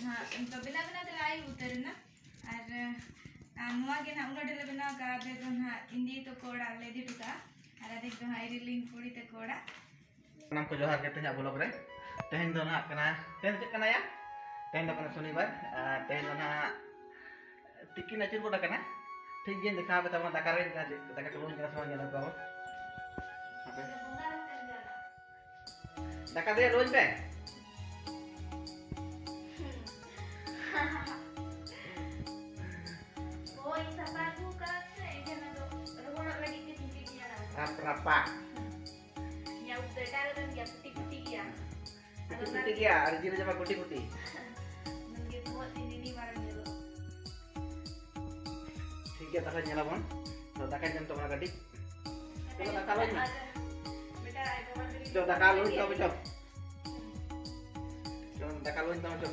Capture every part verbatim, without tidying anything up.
ᱦᱟᱸᱜ ᱱᱤᱛᱚᱜ ᱵᱮᱱᱟᱣ ᱵᱮᱱᱟᱣ ᱛᱮᱞᱮ ᱟᱹᱭᱩᱵ ᱩᱛᱟᱹᱨ ᱮᱱᱟ᱾ ᱟᱨ, ᱟᱨ ᱱᱚᱣᱟ ᱜᱮ ᱱᱟᱦᱟᱜ ᱩᱱᱟᱹᱜ ᱰᱷᱮᱨ ᱞᱮ ᱵᱮᱱᱟᱣ ᱠᱟᱜᱼᱟ᱾ ᱟᱫᱷᱮᱠ ᱫᱚ ᱱᱟᱦᱟᱜ ᱤᱧ ᱫᱤᱫᱤ ᱛᱟᱠᱚ ᱚᱲᱟᱜ ᱨᱮᱞᱮ ᱤᱫᱤ ᱦᱚᱴᱚ ᱠᱟᱜᱼᱟ, ᱟᱨ ᱟᱫᱷᱮᱠ ᱫᱚ ᱦᱟᱸᱜ ᱤᱨᱤᱞᱤᱧ ᱠᱩᱲᱤ ᱛᱟᱠᱚ ᱚᱲᱟᱜ᱾ ᱥᱟᱱᱟᱢ ᱠᱚ ᱡᱚᱦᱟᱨ ᱜᱮ ᱛᱮᱦᱮᱧᱟᱜ vlog ᱨᱮ᱾ ᱛᱮᱦᱮᱧ ᱫᱚ ᱱᱟᱦᱟᱜ ᱠᱟᱱᱟ, ᱛᱮᱦᱮᱧ ᱫᱚ ᱪᱮᱫ ᱠᱟᱱᱟ ᱭᱟ? ᱛᱮᱦᱮᱧ ᱫᱚ ᱠᱟᱱᱟ ᱥᱚᱱᱤᱵᱟᱨ, ᱟᱨ ᱛᱮᱦᱮᱧ ᱫᱚ ᱱᱟᱦᱟᱜ ᱛᱤᱠᱤᱱ ᱟᱹᱪᱩᱨ ᱜᱚᱫ ᱟᱠᱟᱱᱟ᱾ ᱴᱷᱤᱠ ᱜᱮᱧ ᱫᱮᱠᱷᱟᱣ ᱟᱯᱮ ᱛᱟᱵᱚᱱᱟ, ᱫᱟᱠᱟ ᱨᱮ ᱫᱟᱠᱟ ᱠᱚ ᱞᱩᱧ ᱠᱟᱱᱟ ᱥᱮ ᱵᱟᱝ, ᱧᱮᱞ ᱟᱹᱜᱩ ᱠᱚᱣᱟ ᱵᱚᱱ᱾ ᱦᱟᱯᱮ᱾ ᱫᱟᱠᱟ ᱫᱚᱭᱟ ᱞᱩᱧ ᱯᱮ᱾ ᱦᱳᱭ, ᱥᱟᱯᱷᱟ ᱟᱹᱜᱩ ᱠᱟᱜ ᱥᱮ, ᱮᱱᱠᱷᱟᱱ ᱟᱫᱚ ᱨᱚᱦᱚᱲᱚᱜ ᱞᱟᱹᱜᱤᱫ ᱛᱮ ᱛᱤᱠᱤ ᱜᱮᱭᱟ᱾ ᱨᱟᱯ ᱨᱟᱯᱟ᱾ ᱤᱧᱟᱹᱜ ᱩᱵ ᱫᱚ ᱮᱴᱟᱜ ᱨᱮ ᱛᱟᱦᱮᱱ ᱜᱮᱭᱟ, ᱠᱩᱴᱤ ᱠᱩᱴᱤ ᱜᱮᱭᱟ᱾ ᱠᱩᱴᱤ ᱠᱩᱴᱤ ᱜᱮᱭᱟ, ᱟᱨ ᱡᱤᱞ ᱡᱟᱢᱟ ᱠᱩᱴᱤ ᱠᱩᱴᱤ᱾ ᱱᱚᱝᱜᱮ ᱵᱚᱦᱚᱜ ᱛᱤᱧ ᱱᱤᱱᱤ ᱢᱟᱨᱟᱝ ᱧᱮᱞᱚᱜ᱾ ᱴᱷᱤᱠ ᱜᱮᱭᱟ, ᱛᱟᱦᱞᱮ ᱧᱮᱞᱟᱵᱚᱱ᱾ ᱛᱚ, ᱫᱟᱠᱟ ᱡᱚᱢ ᱛᱟᱵᱚᱱᱟ ᱠᱟᱹᱴᱤᱡ᱾ ᱪᱚᱞᱚ, ᱫᱟᱠᱟ ᱞᱩᱧ ᱢᱮ᱾ ᱟᱨ ᱵᱮᱴᱟ, ᱟᱭ ᱵᱟᱵᱟ ᱛᱟᱹᱠᱤᱱ ᱪᱚ, ᱫᱟᱠᱟ ᱞᱩᱧ ᱛᱟᱵᱚᱱ, ᱪᱚ᱾ ᱪᱚ, ᱫᱟᱠᱟ ᱞᱩᱧ ᱛᱟᱵᱚᱱ, ᱪᱚ᱾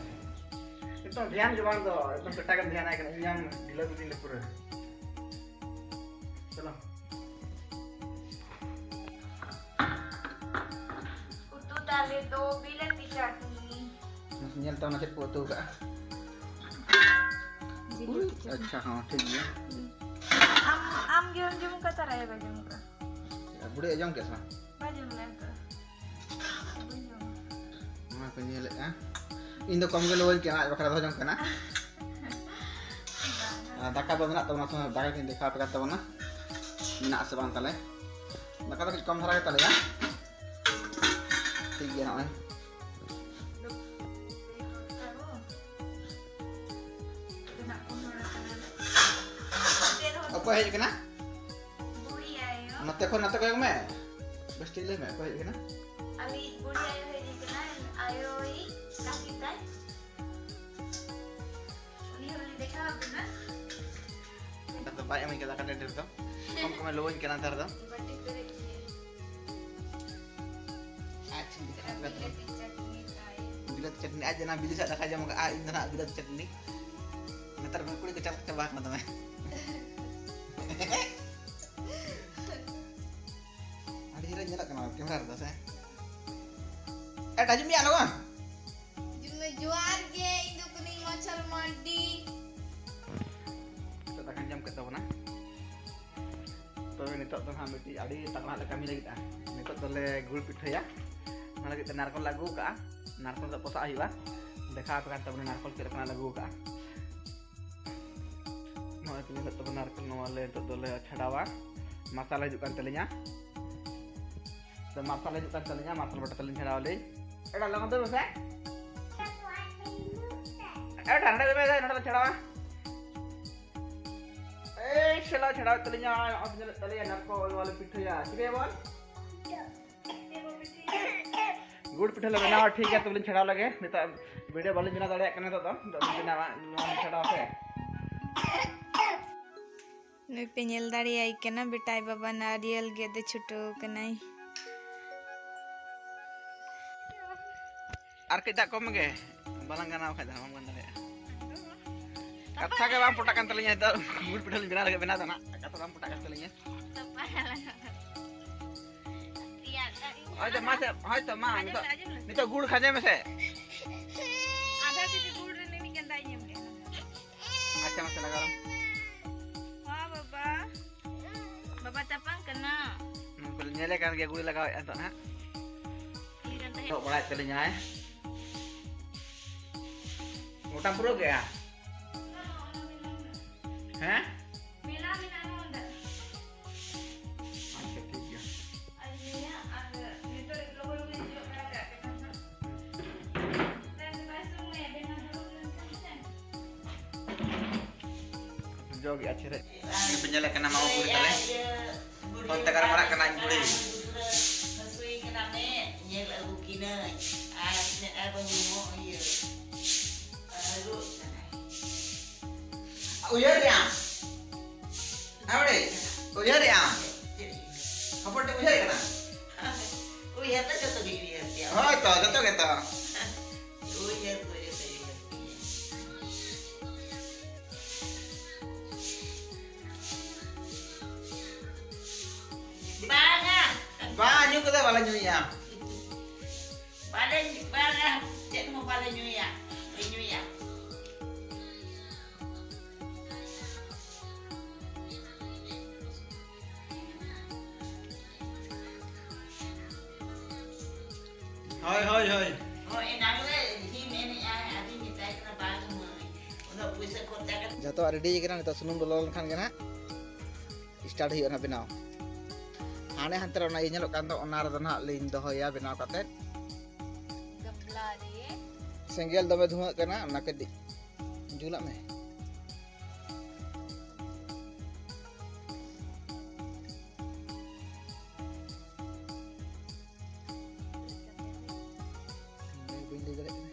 ᱮᱠᱫᱚᱢ ᱫᱷᱮᱭᱟᱱ ᱜᱮ ᱵᱟᱝ ᱫᱚ, ᱮᱠᱫᱚᱢ ᱵᱮᱴᱟ ᱜᱮᱢ ᱫᱷᱮᱭᱟᱱᱟᱭ ᱠᱟᱱᱟ, ᱤᱧ ᱟᱢ ᱰᱷᱤᱞᱟᱹ ᱠᱤᱫᱤᱧ ᱫᱚ ᱯᱩᱨᱟᱹ᱾ ᱪᱚᱞᱚ᱾ ᱩᱛᱩ ᱛᱟᱞᱮ ᱫᱚ ᱵᱤᱞᱟᱹᱛᱤ ᱪᱟᱴᱱᱤ᱾ ᱧᱮᱞ ᱛᱟᱵᱚᱱᱟ ᱪᱮᱫ ᱠᱚ ᱩᱛᱩ ᱠᱟᱜᱼᱟ᱾ ᱵᱤᱞᱟᱹᱛᱤ ᱪᱟᱴᱱᱤ᱾ ᱟᱪᱪᱷᱟ, ᱦᱚᱸ, ᱴᱷᱤᱠ ᱜᱮᱭᱟ᱾ ᱟᱢ, ᱟᱢ ᱜᱮ ᱵᱟᱢ ᱡᱚᱢ ᱠᱟᱜ, ᱛᱟᱨᱟᱭᱟ ᱵᱟᱭ ᱡᱚᱢ ᱠᱟᱜ᱾ ᱵᱩᱲᱦᱤ ᱡᱚᱢ ᱠᱮᱫ ᱥᱮ ᱵᱟᱝ? ᱵᱟᱭ ᱡᱚᱢ ᱞᱮᱫ ᱠᱟᱜ᱾ ᱵᱟᱹᱧ ᱡᱚᱢᱟ᱾ ᱱᱚᱣᱟ ᱠᱚ ᱧᱮᱞᱮᱫᱼᱟ᱾ ᱤᱧ ᱫᱚ ᱠᱚᱢ ᱜᱮ ᱞᱩᱣᱟᱹᱧ ᱠᱟᱱᱟ, ᱟᱡ ᱵᱟᱠᱷᱨᱟ ᱫᱚᱦᱚ ᱡᱚᱝ ᱠᱟᱱᱟ᱾ ᱟᱨ ᱫᱟᱠᱟ ᱫᱚ ᱢᱮᱱᱟᱜ ᱛᱟᱵᱚᱱᱟ, ᱥᱮ ᱫᱟᱠᱟ ᱠᱚᱧ ᱫᱮᱠᱷᱟᱣ ᱟᱯᱮ ᱠᱟᱱ ᱛᱟᱵᱚᱱᱟ, ᱢᱮᱱᱟᱜ ᱟᱥᱮ ᱵᱟᱝ ᱛᱟᱞᱮ᱾ ᱫᱟᱠᱟ ᱫᱚ ᱠᱟᱹᱡ ᱠᱚᱢ ᱫᱷᱟᱨᱟ ᱜᱮ ᱛᱟᱞᱮᱭᱟ᱾ ᱴᱷᱤᱠ ᱜᱮᱭᱟ, ᱱᱚᱜᱼᱚᱭ᱾ ᱚᱠᱚᱭ ᱦᱮᱡ ᱠᱟᱱᱟ? ᱵᱩᱲᱦᱤ ᱟᱭᱳ᱾ ᱱᱚᱛᱮ ᱠᱷᱚᱱ ᱱᱚᱛᱮ ᱠᱚᱭᱚᱜ ᱢᱮ᱾ ᱵᱮᱥ ᱴᱷᱤᱠ ᱞᱟᱹᱭ ᱢᱮ, ᱚᱠᱚᱭ ᱦᱮᱡ ᱠᱟᱱᱟ? ᱟᱞᱮᱭᱤᱡ ᱵᱩᱲᱦᱤ ᱟᱭᱳ ᱦᱮᱡ ᱠᱟᱱᱟ, ᱟᱭᱳᱭᱤᱡ ᱜᱟᱛᱮ ᱛᱟᱭ᱾ ᱩᱱᱤ ᱦᱚᱸ ᱞᱤᱧ ᱫᱮᱠᱷᱟᱣ ᱟᱵᱤᱱᱟ᱾ ᱱᱮᱛᱟᱨ ᱫᱚ ᱵᱟᱭ ᱮᱢᱟᱹᱧ ᱠᱟᱱᱟ ᱫᱟᱠᱟ ᱰᱷᱮᱨ ᱰᱷᱮᱨ ᱫᱚ᱾ ᱠᱚᱢ ᱠᱚᱢᱮ ᱞᱩᱣᱟᱹᱧ ᱠᱟᱱᱟ ᱱᱮᱛᱟᱨ ᱫᱚ᱾ ᱵᱟᱹᱴᱤ ᱯᱮᱨᱮᱡ ᱜᱮ᱾ ᱟᱡ ᱴᱷᱮᱱ ᱫᱮᱠᱷᱟᱣ ᱠᱟᱛᱮ᱾ ᱵᱤᱞᱟᱹᱛᱤ ᱪᱟᱴᱱᱤ ᱛᱟᱭ᱾ ᱵᱤᱞᱟᱹᱛᱤ ᱪᱟᱴᱱᱤ, ᱟᱡ ᱡᱟᱱᱟ ᱵᱤᱫᱮᱥᱟᱜ ᱫᱟᱠᱟᱭ ᱡᱚᱢ ᱠᱟᱜᱼᱟ, ᱤᱧ ᱫᱚ ᱱᱟᱜ ᱵᱤᱞᱟᱹᱛᱤ ᱪᱟᱴᱱᱤ᱾ ᱱᱮᱛᱟᱨ ᱠᱚ ᱠᱩᱲᱤ ᱠᱚ ᱪᱟᱞᱟᱜ ᱪᱟᱵᱟ ᱠᱟᱱᱟ ᱫᱚᱢᱮ᱾ ᱟᱹᱰᱤ ᱪᱮᱦᱨᱟ ᱧᱮᱞᱚᱜ ᱠᱟᱱᱟ camera ᱨᱮᱫᱚ ᱥᱮ? ᱮ, ᱰᱟᱡᱩ ᱢᱤᱭᱟ ᱞᱚᱜᱚᱱ᱾ ᱡᱩᱢᱤ ᱡᱚᱦᱟᱨ ᱜᱮ, ᱤᱧ ᱱᱤᱛᱚᱜ ᱫᱟᱠᱟᱧ ᱡᱚᱢ ᱠᱮᱫ ᱛᱟᱵᱚᱱᱟ᱾ ᱛᱚᱵᱮ ᱱᱤᱛᱚᱜ ᱫᱚ ᱦᱟᱸᱜ ᱢᱤᱫᱴᱤᱡ ᱟᱹᱰᱤ ᱛᱟᱜᱲᱟ ᱞᱮ ᱠᱟᱹᱢᱤ ᱞᱟᱹᱜᱤᱫᱼᱟ᱾ ᱱᱤᱛᱚᱜ ᱫᱚᱞᱮ ᱜᱩᱲ ᱯᱤᱴᱷᱟᱹᱭᱟ᱾ ᱚᱱᱟ ᱞᱟᱹᱜᱤᱫ ᱛᱮ ᱱᱟᱨᱠᱳᱞ ᱞᱮ ᱟᱹᱜᱩ ᱠᱟᱜᱼᱟ᱾ ᱱᱟᱨᱠᱳᱞ ᱫᱚ ᱯᱚᱥᱟᱜ ᱦᱩᱭᱩᱜᱼᱟ᱾ ᱫᱮᱠᱷᱟᱣ ᱟᱯᱮ ᱠᱟᱱ ᱛᱟᱵᱚᱱᱟ ᱱᱟᱨᱠᱳᱞ ᱪᱮᱫ ᱞᱮᱠᱟᱱᱟᱜ ᱞᱮ ᱟᱹᱜᱩ ᱠᱟᱜᱼᱟ᱾ ᱱᱚᱜᱼᱚᱭ ᱛᱚᱵᱮ ᱱᱤᱛᱚᱜ ᱫᱚ ᱱᱟᱨᱠᱳᱞ ᱱᱚᱣᱟ ᱞᱮ ᱱᱤᱛᱚᱜ ᱫᱚᱞᱮ ᱪᱷᱟᱰᱟᱣᱟ᱾ ᱢᱟᱨᱥᱟᱞ ᱦᱤᱡᱩᱜ ᱠᱟᱱ ᱛᱟᱹᱞᱤᱧᱟ᱾ ᱛᱚ ᱢᱟᱨᱥᱟᱞ ᱦᱤᱡᱩᱜ ᱠᱟᱱ ᱛᱟᱹᱞᱤᱧᱟ, ᱢᱟᱨᱥᱟᱞ ᱵᱟᱴᱟ ᱛᱟᱹᱞᱤᱧ ᱪᱷᱟᱰᱟᱣ ᱟᱞᱤᱧ᱾ ᱮᱰᱟ ᱞᱚᱜᱚᱱ ᱫᱚ ᱢᱮᱥᱮ᱾ ᱮᱰᱟ ᱱᱚᱰᱮ ᱢᱮᱥᱮ, ᱱᱚᱰᱮ ᱞᱮ ᱪᱷᱟᱰᱟᱣᱟ᱾ ᱮᱭ ᱥᱮᱞᱟ ᱪᱷᱟᱲᱟᱣ ᱛᱟᱹᱞᱤᱧᱟ, ᱱᱚᱜᱼᱚᱭ ᱧᱮᱞᱮᱫ ᱛᱟᱞᱮᱭᱟ ᱱᱟᱨᱠᱳᱞ ᱵᱟᱞᱮ ᱯᱤᱴᱷᱟᱹᱭᱟ᱾ ᱪᱤᱠᱟᱹᱭᱟᱵᱚᱱ? ᱜᱩᱲ ᱯᱤᱴᱷᱟᱹ ᱞᱮ ᱵᱮᱱᱟᱣᱟ᱾ ᱴᱷᱤᱠ ᱜᱮᱭᱟ, ᱛᱚᱵᱮ ᱞᱤᱧ ᱪᱷᱟᱲᱟᱣ ᱞᱮᱜᱮ᱾ ᱱᱤᱛᱚᱜ ᱵᱷᱤᱰᱤᱭᱳ ᱵᱟᱹᱞᱤᱧ ᱵᱮᱱᱟᱣ ᱫᱟᱲᱮᱭᱟᱜ ᱠᱟᱱᱟ᱾ ᱱᱤᱛᱚᱜ ᱫᱚ ᱱᱤᱛᱚᱜ ᱞᱤᱧ ᱵᱮᱱᱟᱣᱟ, ᱱᱚᱣᱟ ᱞᱤᱧ ᱪᱷᱟᱲᱟᱣᱟ ᱥᱮ᱾ ᱱᱩᱭ ᱯᱮ ᱧᱮᱞ ᱫᱟᱲᱮᱭᱟᱭ ᱠᱟᱱᱟ, ᱵᱮᱴᱟᱭ ᱵᱟᱵᱟ ᱱᱟᱨᱤᱭᱮᱞ ᱜᱮᱫ ᱮ ᱪᱷᱩᱴᱟᱹᱣ ᱠᱟᱱᱟᱭ᱾ ᱟᱨ ᱠᱟᱹᱡ ᱫᱟᱜ ᱠᱚᱢ ᱜᱮ, ᱵᱟᱞᱟᱝ ᱜᱟᱱᱟ ᱵᱟᱠᱷᱟᱡ ᱫᱚ ᱵᱟᱢ ᱜᱟᱱ ᱫᱟᱲᱮᱭᱟᱜᱼᱟ᱾ ᱠᱟᱛᱷᱟ ᱜᱮ ᱵᱟᱝ ᱯᱚᱴᱟᱜ ᱠᱟᱱ ᱛᱟᱹᱞᱤᱧᱟ᱾ ᱱᱤᱛᱚᱜ ᱜᱩᱲ ᱯᱤᱴᱷᱟᱹ ᱞᱤᱧ ᱵᱮᱱᱟᱣ ᱞᱮᱜᱮ, ᱵᱮᱱᱟᱣ ᱫᱚ ᱱᱟᱜ ᱠᱟᱛᱷᱟ ᱵᱟᱝ ᱯᱚᱴᱟᱜ ᱠᱟᱱ ᱛᱟᱹᱞᱤᱧᱟ᱾ ᱦᱳᱭ ᱛᱚ, ᱢᱟᱥᱮ, ᱦᱳᱭ ᱛᱚ, ᱢᱟ, ᱟᱸᱡᱚᱢ ᱱᱤᱛᱚᱜ, ᱞᱮ, ᱟᱸᱡᱚᱢ ᱞᱮ᱾ ᱱᱤᱛᱚᱜ ᱜᱩᱲ ᱠᱷᱟᱸᱡᱚᱭ ᱢᱮᱥᱮ᱾ ᱟᱫᱷᱟ ᱠᱮᱡᱤ ᱜᱩᱲ ᱨᱮ ᱢᱤᱢᱤᱫ ᱜᱟᱱ ᱫᱟᱜ ᱤᱧ ᱮᱢ ᱠᱮᱫᱟ᱾ ᱟᱪᱪᱷᱟ, ᱢᱟᱥᱮ ᱞᱟᱜᱟᱣ ᱢᱮ᱾ ᱦᱚᱸ ᱵᱟᱵᱟ, ᱵᱟᱵᱟ ᱪᱟᱯᱟᱝ ᱠᱟᱱᱟ᱾ ᱦᱩᱸ, ᱛᱚᱵᱮ ᱧᱮᱞᱮ ᱠᱟᱱ ᱜᱮᱭᱟ, ᱜᱩᱲ ᱞᱟᱜᱟᱣᱮᱫᱼᱟ ᱱᱤᱛᱚᱜ ᱱᱟᱦᱟᱜ᱾ ᱤᱧ ᱠᱟᱱ ᱛᱟᱦᱮᱸᱫ᱾ ᱮᱦᱚᱵ ᱵᱟᱲᱟᱭᱮᱫ ᱛᱟᱹᱞᱤᱧᱟᱭ᱾ ᱜᱚᱴᱟᱢ ᱯᱩᱨᱟᱹᱣ ᱠᱮᱜᱼᱟ? ᱦᱮᱸ? ᱢᱮᱞᱟ ᱢᱮᱱᱟᱜᱼᱟ ᱱᱚᱰᱮ᱾ ᱟᱪᱪᱷᱟ, ᱴᱷᱤᱠ ᱜᱮᱭᱟ᱾ ᱟᱨ ᱱᱤᱭᱟᱹ, ᱟᱨ ᱱᱤᱛᱚᱜ ᱞᱚᱜᱚᱱ ᱞᱚᱜᱚᱱ ᱡᱚᱜ ᱵᱟᱲᱟ ᱠᱟᱜ ᱠᱟᱱᱟ ᱦᱟᱸᱜ᱾ ᱛᱟᱭᱚᱢ ᱛᱮ ᱵᱟᱭ ᱥᱚᱢᱚᱭᱟ, ᱵᱮᱱᱟᱣ ᱫᱩᱲᱩᱵ ᱞᱮᱱᱠᱷᱟᱱ ᱥᱮ᱾ ᱡᱚᱜᱮᱜᱼᱟ ᱪᱮᱨᱮᱡ᱾ ᱱᱤᱭᱟᱹ ᱯᱮ ᱧᱮᱞᱮ ᱠᱟᱱᱟ ᱢᱟᱢᱟ ᱵᱩᱲᱦᱤ ᱛᱟᱞᱮ᱾ ᱤᱭᱟᱹ, ᱵᱩᱲᱦᱤ ᱦᱚᱱᱛᱮ ᱜᱟᱨ ᱢᱟᱨᱟᱜ ᱠᱟᱱᱟ ᱤᱧ ᱵᱩᱲᱦᱤ᱾ ᱦᱟᱹᱥᱩᱭ ᱠᱟᱱᱟ ᱢᱮ, ᱧᱮᱞ ᱟᱹᱜᱩ ᱠᱤᱱᱟᱹᱧ᱾ ᱟᱨ ᱱᱮᱜᱼᱮ ᱵᱟᱹᱦᱩ ᱦᱚᱸ ᱤᱭᱟᱹ, ᱨᱩᱣᱟᱹᱜ ᱠᱟᱱᱟᱭ᱾ ᱩᱭᱦᱟᱹᱨᱮᱜ ᱟᱢ? ᱟᱢᱲᱮ, ᱩᱭᱦᱟᱹᱨᱮᱜ ᱟᱢ? ᱦᱚᱯᱚᱱ ᱴᱷᱮᱱ ᱩᱭᱦᱟᱹᱨᱮᱜ ᱠᱟᱱᱟ? ᱩᱭᱦᱟᱹᱨ ᱫᱚ ᱡᱚᱛᱚ ᱜᱮᱧ ᱩᱭᱦᱟᱹᱨ ᱜᱮᱭᱟ᱾ ᱦᱳᱭ ᱛᱚ, ᱡᱚᱛᱚ ᱜᱮᱛᱚ᱾ ᱩᱭᱦᱟᱹᱨ ᱫᱚ ᱡᱚᱛᱚ ᱩᱭᱦᱟᱹᱨ ᱜᱮᱭᱟ᱾ ᱵᱟᱝᱟ᱾ ᱵᱟᱝ, ᱧᱩ ᱠᱚᱫᱚ ᱵᱟᱞᱮ ᱧᱩᱭᱟ᱾ ᱵᱟᱞᱮ, ᱵᱟᱞᱮ, ᱪᱮᱫ ᱦᱚᱸ ᱵᱟᱞᱮ ᱧᱩᱭᱟ, ᱵᱟᱹᱧ ᱧᱩᱭᱟ᱾ ᱦᱳᱭ, ᱦᱳᱭ, ᱦᱳᱭ᱾ ᱦᱳᱭ, ᱮᱱᱟᱝ ᱨᱮ ᱤᱧ ᱢᱮᱱᱮᱫᱼᱟ, ᱟᱫᱚᱧ ᱢᱮᱛᱟᱭ ᱠᱟᱱᱟ, "ᱵᱟᱝ ᱢᱟᱹᱭ, ᱩᱱᱟᱹᱜ ᱯᱩᱭᱥᱟᱹ ᱠᱷᱚᱨᱪᱟ ᱠᱟᱛᱮ" ᱡᱚᱛᱚᱣᱟᱜ ᱨᱮᱰᱤ ᱠᱟᱱᱟ, ᱱᱤᱛᱚᱜ ᱥᱩᱱᱩᱢ ᱞᱚᱞᱚ ᱞᱮᱱᱠᱷᱟᱱ ᱜᱮ ᱱᱟᱦᱟᱜ ᱥᱴᱟᱨᱴ ᱦᱩᱭᱩᱜᱼᱟ ᱱᱟᱦᱟᱜ ᱵᱮᱱᱟᱣ᱾ ᱦᱟᱱᱮ ᱦᱟᱱᱛᱮ ᱨᱮ ᱚᱱᱟ ᱤᱭᱟᱹ ᱧᱮᱞᱚᱜ ᱠᱟᱱ ᱫᱚ, ᱚᱱᱟ ᱨᱮᱫᱚ ᱱᱟᱦᱟᱜ ᱞᱤᱧ ᱫᱚᱦᱚᱭᱟ ᱵᱮᱱᱟᱣ ᱠᱟᱛᱮᱫ᱾ ᱜᱟᱯᱞᱟ ᱨᱮ ᱥᱮᱸᱜᱮᱞ ᱫᱚᱢᱮ ᱫᱷᱩᱶᱟᱹᱜ ᱠᱟᱱᱟ, ᱚᱱᱟ ᱠᱟᱹᱴᱤᱡ ᱡᱩᱞᱟᱜ ᱢᱮ᱾ ᱵᱟᱹᱧ ᱞᱟᱹᱭ ᱫᱟᱲᱮᱭᱟᱜ ᱠᱟᱱᱟ᱾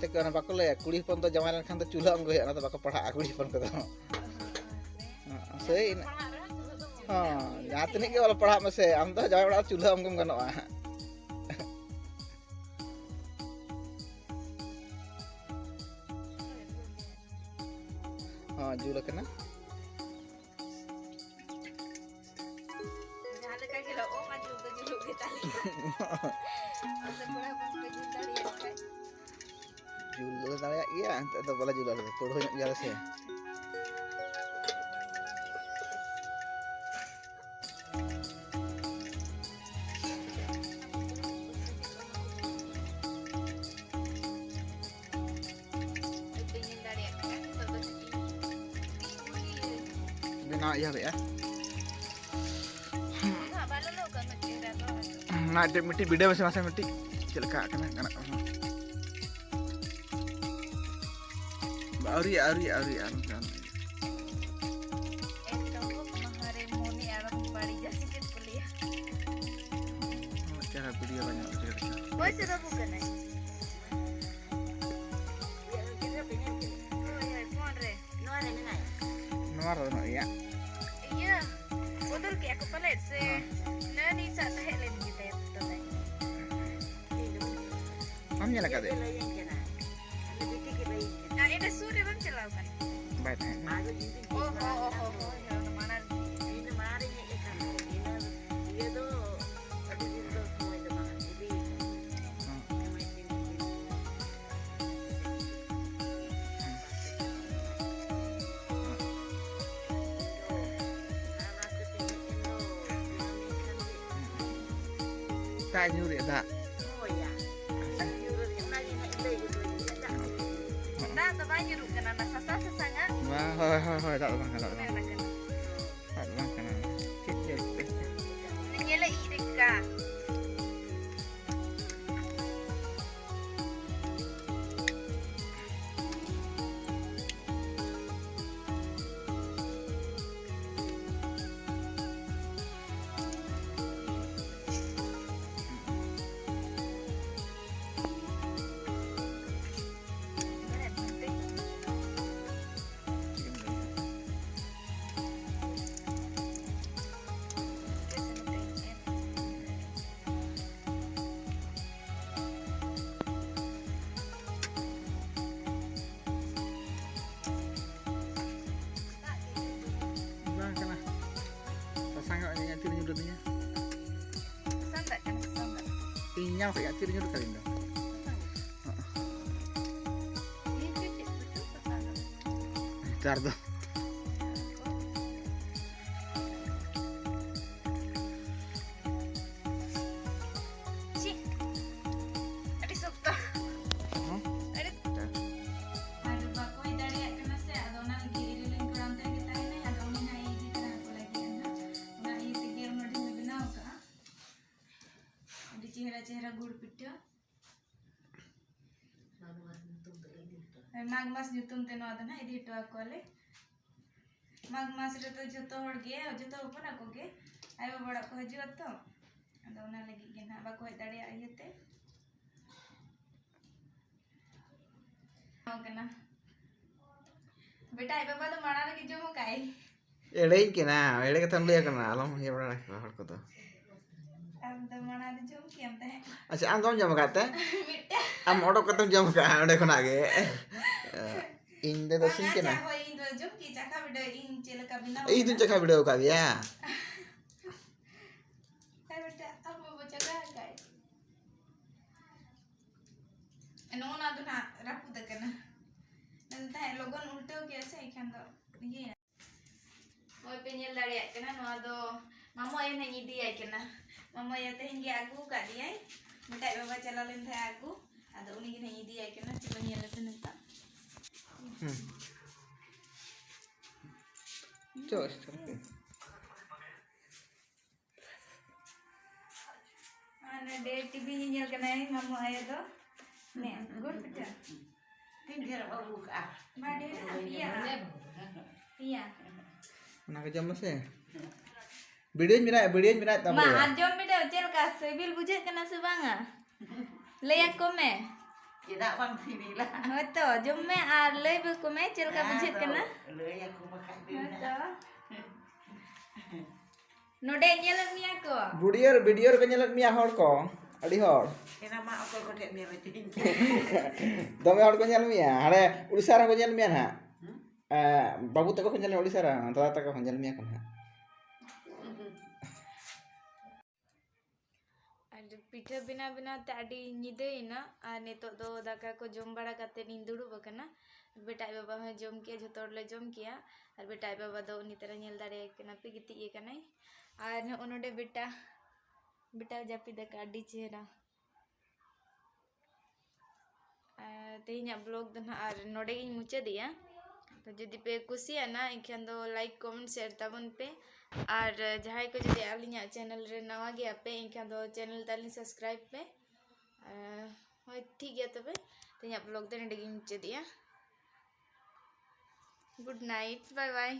ᱛᱮᱠᱚ ᱚᱱᱟ ᱵᱟᱠᱚ ᱞᱟᱹᱭᱟ, ᱠᱩᱲᱤ ᱦᱚᱯᱚᱱ ᱫᱚ ᱡᱟᱶᱟᱭ ᱞᱮᱱᱠᱷᱟᱱ ᱫᱚ ᱪᱩᱞᱦᱟᱹ ᱚᱝᱜᱚ ᱦᱩᱭᱩᱜᱼᱟ, ᱚᱱᱟ ᱫᱚ ᱵᱟᱠᱚ ᱯᱟᱲᱦᱟᱜᱼᱟ ᱠᱩᱲᱤ ᱦᱚᱯᱚᱱ ᱠᱚᱫᱚ᱾ ᱦᱮᱸ, ᱥᱮᱭ ᱤᱱᱟᱹ-, ᱦᱚᱸ, ᱡᱟᱦᱟᱸ ᱛᱤᱱᱟᱹᱜ ᱜᱮ ᱚᱞ ᱯᱟᱲᱦᱟᱜ ᱢᱮᱥᱮ, ᱟᱢ ᱫᱚ ᱡᱟᱶᱟᱭ ᱚᱲᱟᱜ ᱨᱮ ᱪᱩᱞᱦᱟᱹ ᱚᱝᱜᱚᱢ ᱜᱟᱱᱚᱜᱼᱟ᱾ ᱦᱚᱸ, ᱡᱩᱞ ᱟᱠᱟᱱᱟ᱾ ᱡᱟᱦᱟᱸ ᱞᱮᱠᱟ ᱜᱮ ᱞᱚᱜᱚᱜ ᱢᱟ, ᱡᱩᱞ ᱫᱚ ᱡᱩᱞᱩᱜ ᱜᱮ ᱛᱟᱞᱮᱭᱟ᱾ ᱢᱟᱥᱮ ᱠᱚᱲᱟ ᱦᱚᱯᱚᱱ ᱯᱮ ᱡᱩᱞ ᱫᱟᱲᱮᱭᱟᱜ ᱠᱷᱟᱡ᱾ ᱡᱩᱞ ᱫᱚᱞᱮ ᱫᱟᱲᱮᱭᱟᱜ ᱜᱮᱭᱟ, ᱮᱱᱛᱮ ᱫᱚ ᱵᱟᱞᱮ ᱡᱩᱞᱟ, ᱟᱞᱮ ᱫᱚ ᱯᱟᱹᱲᱦᱟᱹ ᱧᱚᱜ ᱜᱮᱭᱟᱞᱮ ᱥᱮ᱾ ᱵᱮᱱᱟᱣ ᱮᱦᱚᱵᱮᱜᱼᱟ᱾ ᱚᱱᱟ ᱢᱤᱫᱴᱤᱡ, ᱢᱤᱫᱴᱤᱡ ᱵᱷᱤᱰᱤᱭᱳ ᱢᱮᱥᱮ, ᱢᱟᱥᱮ ᱢᱤᱫᱴᱤᱡ ᱪᱮᱫ ᱞᱮᱠᱟ ᱠᱟᱱᱟ, ᱜᱟᱱᱚᱜ ᱠᱟᱱᱟ᱾ ᱟᱹᱣᱨᱤ, ᱟᱹᱣᱨᱤ, ᱟᱹᱣᱨᱤ, ᱟᱹᱣᱨᱤ᱾ ᱮᱛᱚᱦᱚᱵ ᱢᱟᱦᱟ ᱨᱮ ᱢᱚᱱᱮ ᱟᱨᱚ ᱵᱟᱹᱲᱤᱡᱟ ᱥᱮ ᱪᱮᱫ ᱠᱚ ᱞᱟᱹᱭᱟ? ᱩᱱᱟᱹᱜ ᱪᱮᱦᱨᱟ ᱵᱷᱤᱰᱤᱭᱳ ᱵᱟᱝ ᱧᱟᱢᱚᱜ ᱠᱟᱱᱟ᱾ ᱚᱠᱚᱭ ᱥᱮ ᱵᱟᱹᱵᱩ ᱠᱟᱱᱟᱭ? ᱦᱳᱭ, ᱦᱳᱭ, ᱯᱷᱳᱱ ᱨᱮ᱾ ᱱᱚᱣᱟ ᱨᱮ ᱢᱮᱱᱟᱭᱟ᱾ ᱱᱚᱣᱟ ᱨᱮ ᱢᱮᱱᱟᱜ ᱜᱮᱭᱟ᱾ ᱤᱭᱟᱹ, ᱵᱚᱫᱚᱞ ᱠᱮᱜᱼᱟ ᱠᱚ ᱯᱟᱞᱮᱫ ᱥᱮ? ᱦᱮᱸ᱾ ᱱᱟᱹᱱᱤ ᱥᱟᱜ ᱛᱟᱦᱮᱸ ᱞᱮᱱ ᱜᱮ ᱛᱟᱭᱟ ᱯᱷᱳᱴᱳ ᱛᱟᱭ᱾ ᱵᱟᱢ ᱧᱮᱞ ᱟᱠᱟᱫᱮ? ᱤᱭᱟᱹ ᱞᱟᱹᱭᱟᱹᱧ ᱠᱟᱱᱟ᱾ ᱟᱞᱮ ᱵᱤᱴᱤ ᱜᱮ ᱞᱟᱹᱭᱟᱹᱧ ᱠᱟᱱᱟ᱾ ᱟᱨ ᱮᱸᱰᱮ ᱥᱩᱨ ᱨᱮ ᱵᱟᱢ ᱪᱟᱞᱟᱣ ᱠᱟᱱᱟ? ᱵᱟᱭ ᱛᱟᱦᱮᱸ ᱠᱟᱱᱟ᱾ ᱟᱫᱚ ᱤᱧ ᱫᱚᱧ ᱚ ᱦᱚ, ᱚ ᱦᱚ, ᱦᱚ, ᱦᱳᱭ, ᱦᱳᱭ, ᱚᱱᱟ ᱢᱟᱲᱟᱝ ᱨᱮ᱾ ᱤᱧ ᱫᱚ ᱢᱟᱲᱟᱝ ᱨᱤᱧ ᱦᱮᱡ ᱟᱠᱟᱱ ᱫᱚ᱾ ᱤᱱᱟᱹ ᱤᱭᱟᱹ ᱫᱚ ᱟᱹᱰᱤ ᱫᱤᱱ ᱫᱚ ᱥᱚᱢᱚᱭ ᱫᱚ ᱵᱟᱝ ᱤᱫᱤ ᱦᱮᱸ᱾ ᱥᱚᱢᱚᱭ ᱛᱤᱱ ᱫᱤᱱ ᱦᱮᱸ᱾ ᱫᱟᱜ ᱧᱩᱨᱮᱫ ᱫᱟᱜ᱾ ᱦᱳᱭ ᱭᱟ᱾ ᱫᱟᱜ ᱧᱩᱨᱩᱜ ᱨᱮ ᱚᱱᱟ ᱜᱮ ᱱᱟᱜ ᱤᱧ ᱞᱟᱹᱭ ᱜᱮ ᱵᱟᱹᱧ ᱞᱟᱹᱭ ᱫᱟ᱾ ᱫᱟᱜ ᱫᱚ ᱵᱟᱭ ᱧᱩᱨᱩᱜ ᱠᱟᱱᱟ, ᱚᱱᱟ ᱥᱟᱥᱟᱝ ᱥᱟᱥᱟᱝ ᱟᱜ᱾ ᱵᱟᱝ, ᱦᱳᱭ, ᱦᱳᱭ, ᱦᱳᱭ, ᱫᱟᱜ ᱫᱚ ᱵᱟᱝ ᱠᱟᱱᱟ, ᱫᱟᱜ ᱫᱚ ᱚᱱᱮ ᱵᱟᱝ᱾ ᱚᱱᱟ ᱠᱟᱱᱟ᱾ ᱫᱟᱜ ᱫᱚ ᱵᱟᱝ ᱠᱟᱱᱟ᱾ ᱪᱮᱫ ᱪᱚ ᱟᱹᱭᱠᱟᱹᱜ ᱠᱟᱱᱟ᱾ ᱧᱮᱞᱮ ᱤᱧ ᱨᱮᱠᱟ᱾ ᱵᱟᱝ ᱠᱟᱱᱟ᱾ ᱥᱟᱥᱟᱝ ᱟᱜ ᱤᱧᱟᱹᱜ ᱛᱤ ᱨᱮ ᱧᱩᱨ ᱟᱹᱫᱤᱧᱟ᱾ ᱥᱟᱥᱟᱝ ᱫᱟᱜ ᱠᱟᱱᱟ, ᱥᱟᱥᱟᱝ ᱫᱟᱜ᱾ ᱤᱧ ᱧᱟᱢ ᱠᱮᱫ ᱛᱤ ᱨᱮ ᱧᱩᱨ ᱠᱟᱹᱫᱤᱧ ᱫᱚ᱾ ᱥᱟᱥᱟᱝ ᱫᱟᱜ᱾ ᱤᱧ ᱪᱮᱫ ᱪᱮᱫ ᱠᱚᱪᱚ ᱥᱟᱥᱟᱝ ᱫᱟᱜ᱾ ᱱᱮᱛᱟᱨ ᱫᱚ᱾ ᱪᱤ, ᱟᱹᱰᱤ ᱥᱚᱠᱛᱚ᱾ ᱦᱮᱸ? ᱟᱹᱰᱤ ᱟᱨ ᱵᱟᱠᱚ ᱦᱮᱡ ᱫᱟᱲᱮᱭᱟᱜ ᱠᱟᱱᱟ ᱥᱮ, ᱟᱫᱚ ᱚᱱᱟ ᱞᱟᱹᱜᱤᱫ ᱤᱨᱤᱞᱤᱧ ᱠᱚᱲᱟ ᱚᱱᱛᱮ ᱜᱮ ᱛᱟᱦᱮᱱᱟᱭ, ᱟᱫᱚ ᱩᱱᱤ ᱦᱟᱸᱜ ᱤᱫᱤ ᱛᱟᱨᱟ ᱠᱚ ᱞᱟᱹᱜᱤᱫ ᱦᱟᱸᱜ᱾ ᱚᱱᱟ ᱤᱭᱟᱹ ᱛᱮᱜᱮ ᱟᱨ ᱱᱚᱰᱮ ᱞᱮ ᱵᱮᱱᱟᱣ ᱠᱟᱜᱼᱟ᱾ ᱟᱹᱰᱤ ᱪᱮᱦᱨᱟ ᱪᱮᱦᱨᱟ ᱜᱩᱲ ᱯᱤᱴᱷᱟᱹ᱾ ᱢᱟᱜᱽ ᱢᱟᱥ ᱧᱩᱛᱩᱢ ᱛᱮ ᱱᱚᱣᱟ ᱫᱚ ᱱᱟᱦᱟᱜ ᱤᱫᱤ ᱦᱚᱴᱚ ᱟᱠᱚᱣᱟᱞᱮ᱾ ᱢᱟᱜᱽ ᱢᱟᱥ ᱨᱮᱫᱚ ᱡᱚᱛᱚ ᱦᱚᱲ ᱜᱮ, ᱡᱚᱛᱚ ᱦᱚᱯᱚᱱ ᱟᱠᱚ ᱜᱮ ᱟᱭᱳ ᱵᱟᱵᱟ ᱚᱲᱟᱜ ᱠᱚ ᱦᱤᱡᱩᱜᱼᱟ ᱛᱚ, ᱟᱫᱚ ᱚᱱᱟ ᱞᱟᱹᱜᱤᱫ ᱜᱮ ᱱᱟᱦᱟᱜ ᱵᱟᱠᱚ ᱦᱮᱡ ᱫᱟᱲᱮᱭᱟᱜ ᱤᱭᱟᱹᱛᱮ᱾ ᱠᱟᱱᱟ᱾ ᱵᱮᱴᱟ, ᱟᱡ ᱵᱟᱵᱟ ᱫᱚ ᱢᱟᱲᱟᱝ ᱨᱮᱜᱮ ᱡᱚᱢ ᱟᱠᱟᱫ ᱟᱭ᱾ ᱮᱲᱮᱭᱤᱧ ᱠᱟᱱᱟ, ᱮᱲᱮ ᱠᱟᱛᱷᱟᱢ ᱞᱟᱹᱭ ᱠᱟᱱᱟ, ᱟᱞᱚᱢ ᱤᱭᱟᱹ ᱵᱟᱲᱟ ᱠᱚᱣᱟ ᱦᱚᱲ ᱠᱚᱫᱚ᱾ ᱟᱢ ᱫᱚ ᱢᱟᱲᱟᱝ ᱨᱮ ᱡᱚᱢ ᱠᱮᱭᱟᱢ ᱛᱟᱦᱮᱸᱫ᱾ ᱟᱪᱪᱷᱟ, ᱟᱢ ᱫᱚᱢ ᱡᱚᱢ ᱟᱠᱟᱫ ᱛᱮ? ᱢᱤᱫᱴᱟᱝ᱾ ᱟᱢ ᱚᱰᱚᱠ ᱠᱟᱛᱮᱢ ᱡᱚᱢ ᱟᱠᱟᱫᱼᱟ ᱚᱸᱰᱮ ᱠᱷᱚᱱᱟᱜ ᱜᱮ? ᱤᱧ ᱫᱚ ᱵᱟᱝ, ᱤᱥᱤᱱ ᱠᱟᱱᱟ᱾ ᱟᱪᱪᱷᱟ, ᱦᱳᱭ, ᱤᱧ ᱫᱚ ᱡᱚᱢ ᱠᱮᱫ, ᱪᱟᱠᱷᱟ ᱵᱤᱰᱟᱹᱣ ᱤᱧ ᱪᱮᱫ ᱞᱮᱠᱟ ᱵᱮᱱᱟᱣ ᱤᱧ ᱫᱚᱧ ᱠᱟᱱᱟ᱾ ᱪᱟᱠᱷᱟ ᱵᱤᱰᱟᱹᱣ ᱟᱠᱟᱫ ᱜᱮᱭᱟ᱾ ᱦᱮᱸ ᱵᱮᱴᱟ, ᱟᱢ ᱵᱟᱵᱟ ᱪᱟᱠᱷᱟ ᱟᱠᱟᱫ᱾ ᱱᱚᱜᱼᱚ ᱱᱚᱣᱟ ᱫᱚ ᱱᱟᱦᱟᱜ ᱨᱟᱹᱯᱩᱫ ᱟᱠᱟᱱᱟ᱾ ᱱᱚᱣᱟ ᱫᱚ ᱛᱟᱦᱮᱸᱫ ᱞᱚᱜᱚᱱ ᱩᱞᱴᱟᱹᱣ ᱠᱮᱜᱼᱟ ᱥᱮ, ᱮᱱᱠᱷᱟᱱ ᱫᱚ ᱤᱭᱟᱹᱭᱮᱱᱟ᱾ ᱱᱚᱜᱼᱚᱭ ᱯᱮ ᱧᱮᱞ ᱫᱟᱲᱮᱭᱟᱜ ᱠᱟᱱᱟ, ᱱᱚᱣᱟ ᱫᱚ ᱢᱟᱢᱚ ᱟᱭᱳ ᱱᱟᱜ ᱤᱧ ᱤᱫᱤᱭᱟᱭ ᱠᱟᱱᱟ᱾ ᱢᱟᱢᱚ ᱟᱭᱳ ᱛᱮᱦᱮᱧ ᱜᱮ ᱟᱹᱜᱩ ᱟᱠᱟᱫᱮᱭᱟᱭ᱾ ᱢᱮᱛᱟᱭ ᱵᱟᱵᱟ ᱪᱟᱞᱟᱣ ᱞᱮᱱ ᱛᱟᱦᱮᱸᱫ ᱟᱹᱜᱩ᱾ ᱟᱫᱚ ᱩᱱᱤ ᱜᱮ ᱱᱟᱜ ᱤᱧ ᱤᱫᱤᱭᱟᱭ ᱠᱟᱱᱟ᱾ ᱪᱚᱞᱚ ᱧᱮᱞ ᱟᱯᱮ ᱱᱤᱛᱚᱜ᱾ ᱦᱩᱸ᱾ ᱪᱚ, ᱪᱚ᱾ ᱟᱨ ᱱᱚᱰᱮ ᱴᱤᱵᱷᱤ ᱧᱮᱧᱮᱞ ᱠᱟᱱᱟᱭ ᱢᱟᱢᱚ ᱟᱭᱳ ᱫᱚ᱾ ᱱᱮ, ᱜᱩᱲ ᱯᱤᱴᱷᱟᱹ᱾ ᱛᱤᱱ ᱰᱷᱮᱨ ᱟᱹᱜᱩ ᱠᱟᱜᱼᱟ? ᱵᱟ ᱰᱷᱮᱨ ᱯᱮᱭᱟ᱾ ᱯᱮᱭᱟ᱾ ᱚᱱᱟ ᱠᱚ ᱡᱚᱢ ᱢᱮᱥᱮ᱾ ᱵᱤᱰᱟᱹᱣᱧ ᱵᱮᱱᱟᱣᱮᱫ, ᱵᱤᱰᱟᱹᱣᱧ ᱵᱮᱱᱟᱣᱮᱫ ᱢᱟ, ᱛᱟᱵᱚᱱᱟ᱾ ᱟᱨ ᱡᱚᱢ ᱵᱤᱰᱟᱹᱣ ᱪᱮᱫ ᱞᱮᱠᱟ ᱥᱤᱵᱤᱞ ᱵᱩᱡᱷᱟᱹᱜ ᱠᱟᱱᱟ ᱥᱮ ᱵᱟᱝᱟ? ᱞᱟᱹᱭ ᱟᱠᱚ ᱢᱮ᱾ ᱪᱮᱫᱟᱜ ᱵᱟᱝ ᱥᱤᱵᱤᱞᱟ? ᱦᱳᱭᱛᱚ, ᱡᱚᱢ ᱢᱮ ᱟᱨ ᱞᱟᱹᱭ ᱟᱠᱚ ᱢᱮ ᱪᱮᱫ ᱞᱮᱠᱟ ᱦᱮᱸ ᱵᱩᱡᱷᱟᱹᱜ ᱛᱚ, ᱠᱟᱱᱟ᱾ ᱞᱟᱹᱭ ᱟᱠᱚ ᱵᱟᱠᱷᱟᱡ ᱫᱚ ᱦᱳᱭᱛᱚ᱾ ᱱᱟᱦᱟᱜ᱾ ᱱᱚᱰᱮ ᱧᱮᱞᱮᱫ ᱢᱮᱭᱟ ᱠᱚ᱾ ᱵᱷᱤᱰᱤᱭᱳ, ᱵᱷᱤᱰᱤᱭᱳ ᱨᱮᱠᱚ ᱧᱮᱞᱮᱫ ᱢᱮᱭᱟ ᱦᱚᱲ ᱠᱚ, ᱟᱹᱰᱤ ᱦᱚᱲ᱾ ᱮᱱᱟ ᱢᱟ ᱚᱠᱚᱭ ᱠᱚ ᱴᱷᱮᱱ ᱧᱮᱞ ᱦᱚᱪᱚᱧ ᱠᱟᱱᱟ᱾ ᱫᱚᱢᱮ ᱦᱚᱲ ᱠᱚ ᱧᱮᱞ ᱢᱮᱭᱟ, ᱦᱟᱸᱰᱮ ᱩᱲᱤᱥᱥᱟ ᱨᱮᱦᱚᱸ ᱠᱚ ᱧᱮᱞ ᱢᱮᱭᱟ ᱱᱟᱦᱟᱜ᱾ ᱦᱩᱸ? ᱮ, ᱵᱟᱹᱵᱩ ᱛᱟᱠᱚ ᱠᱚ ᱧᱮᱞ ᱢᱮᱭᱟ ᱩᱲᱤᱥᱥᱟ ᱨᱮ, ᱫᱟᱫᱟ ᱛᱟᱠᱚ ᱠᱚ ᱧᱮᱞ ᱢᱮᱭᱟ ᱠᱚ ᱱᱟᱦᱟᱜ᱾ ᱟᱨ ᱯᱤᱴᱷᱟᱹ ᱵᱮᱱᱟᱣ ᱵᱮᱱᱟᱣ ᱛᱮ ᱟᱹᱰᱤ ᱧᱤᱫᱟᱹᱭᱮᱱᱟ᱾ ᱟᱨ ᱱᱤᱛᱚᱜ ᱫᱚ ᱫᱟᱠᱟ ᱠᱚ ᱡᱚᱢ ᱵᱟᱲᱟ ᱠᱟᱛᱮᱫ ᱤᱧ ᱫᱩᱲᱩᱵ ᱟᱠᱟᱱᱟ᱾ ᱵᱮᱴᱟ ᱟᱡ ᱵᱟᱵᱟ ᱦᱚᱸᱭ ᱡᱚᱢ ᱠᱮᱜᱼᱟ, ᱡᱷᱚᱛᱚ ᱦᱚᱲᱞᱮ ᱡᱚᱢ ᱠᱮᱜᱼᱟ᱾ ᱟᱨ ᱵᱮᱴᱟ ᱟᱡ ᱵᱟᱵᱟ ᱫᱚ ᱩᱱᱤ ᱛᱟᱨᱟ ᱧᱮᱞ ᱫᱟᱲᱮᱭᱟᱭ ᱠᱟᱱᱟ ᱯᱮ, ᱜᱤᱛᱤᱡ ᱟᱠᱟᱱᱟᱭ᱾ ᱟᱨ ᱱᱚᱜᱼᱚ ᱱᱚᱰᱮ ᱵᱮᱴᱟ, ᱵᱮᱴᱟ ᱡᱟᱹᱯᱤᱫ ᱟᱠᱟᱫ ᱟᱹᱰᱤ ᱪᱮᱦᱨᱟ᱾ ᱟᱨ ᱛᱮᱦᱮᱧᱟᱜ ᱵᱞᱚᱜ ᱫᱚ ᱱᱟᱦᱟᱜ ᱟᱨ ᱱᱚᱰᱮ ᱜᱤᱧ ᱢᱩᱪᱟᱹᱫᱮᱜᱼᱟ᱾ ᱛᱚ ᱡᱩᱫᱤ ᱯᱮ ᱠᱩᱥᱤᱭᱟᱜᱼᱟ ᱮᱱᱠᱷᱟᱱ ᱫᱚ ᱞᱟᱭᱤᱠ, ᱠᱚᱢᱮᱱᱴ, ᱥᱮᱭᱟᱨ ᱛᱟᱵᱚᱱ ᱯᱮ᱾ ᱟᱨ ᱡᱟᱦᱟᱸᱭ ᱠᱚ ᱡᱩᱫᱤ ᱟᱹᱞᱤᱧᱟᱜ ᱪᱮᱱᱮᱞ ᱨᱮ ᱱᱟᱣᱟ ᱜᱮᱭᱟ ᱯᱮ ᱮᱱᱠᱷᱟᱱ ᱫᱚ ᱪᱮᱱᱮᱞ ᱛᱟᱹᱞᱤᱧ ᱥᱟᱵᱥᱠᱨᱟᱭᱤᱵᱽ ᱯᱮ᱾ ᱟᱨ ᱦᱳᱭ, ᱴᱷᱤᱠ ᱜᱮᱭᱟ ᱛᱚᱵᱮ, ᱛᱮᱦᱮᱧᱟᱜ ᱵᱞᱚᱜ ᱫᱚ ᱱᱚᱰᱮ ᱜᱤᱧ ᱢᱩᱪᱟᱹᱫᱮᱜᱼᱟ᱾ ᱜᱩᱰ ᱱᱟᱭᱤᱴ, ᱵᱟᱭ ᱵᱟᱭ᱾